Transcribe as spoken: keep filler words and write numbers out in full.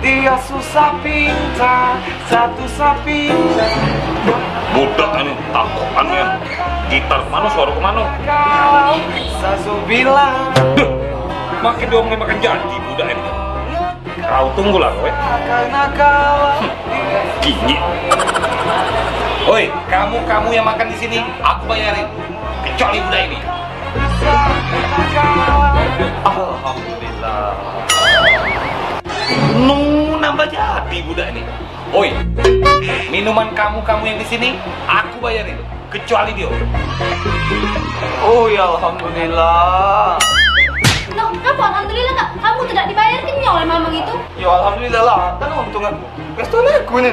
Dia susah pintar, satu sapi. Budak anu, takut anu ya. Gitar kemano, suara kemano? Kalau sasu bilang. Duh, makin dong makin jadi budak ini. Kau tunggulah kowe. Nakal-nakal. Gigi. Oi, kamu-kamu yang makan di sini, aku bayarin. Kecuali budak ini. Alhamdulillah. Nu nambah jadi budak ini. Oi, minuman kamu-kamu yang di sini, aku bayarin. Kecuali dia. Oh ya, alhamdulillah. Loh, ngapa alhamdulillah, Kak? Kamu tidak dibayar kenyang oleh mamang itu? Ya alhamdulillah lah, kan untung aku. Pesta aku ni.